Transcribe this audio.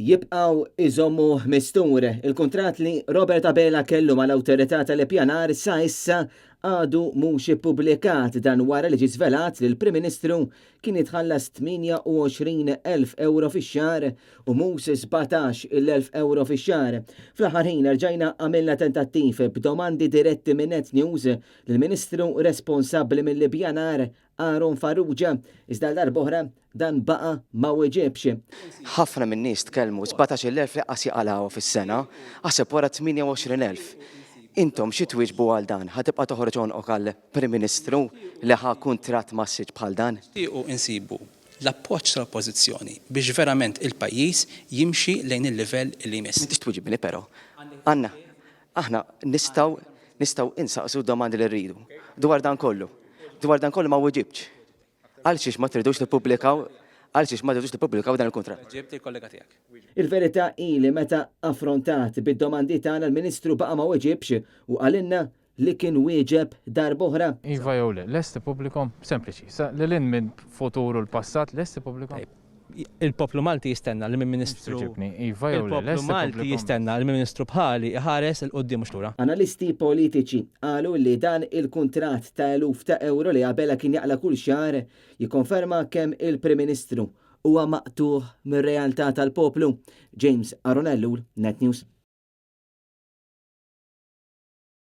Jibqgħu iżommuh mistur. Il-kuntratt li Robert Abela kellu mal-Awtorità tal-Ippjanar sa issa għadu mhux ippubblikat. Dan wara li ġie żvelat li l-Prim Ministru kien jitħallas 28,000 ewro fix-xahar u mhux 17,000 ewro fix-xahar. Fl-aħħar ħin erġajna għamilna tentattiv b'domandi diretti minn Net News lill-Ministru responsabbli mill-Ippjanar Aaron Farrugia, iżda għal darb'oħra dan baqa' ma weġibx. Ħafna min-nies tkellmu, 17,000 li qas jaqalgħuha fis-sena, aħseb wara 28,000. Intom xi twieġbu għal dan? Ħa tibqa' toħroġ għonqok għal Prim Ministru li ħa kuntratt massiċ bħal dan? Nixtiequ insibu l-appoġġ tal-Oppożizzjoni biex verament il-pajjiż jimxi lejn il-livell li jmiss. M'intix twiġibni però. Għandna Aħna nistgħu nistgħu insaqsu d-domandi li rridu. Dwar dan kollu. Dwar dan kollu ma wiġibtx. Għalxiex ma tridux tippubblikaw għalxiex ma tridux tippubblikaw dan il-kuntratt? Weġibt il-kollega tiegħek. Il-verità hi li meta affrontat bid-domandi tagħna l-Ministru baqa' ma weġibx u qalilna li kien wieġeb darb'oħra. Iva jew le, lest tippubblikhom? Sempliċi. Sa lil hinn minn futur u l-passat, lest tippubblikhom? Il-poplu Malti jistenna li minn Ministru Iva jew le, Il-poplu lest Malti tippubblikhom? jistenna li minn Ministru bħali iħares 'il quddiem mhux lura. Analisti politiċi qalu li dan il-kuntratt ta' eluf ta' ewro li Abela kien jaqla' kull xahar jikkonferma kemm il-Prim Ministru huwa maqtugħ mir-realtà tal-poplu. James Aaron Ellul, Net News.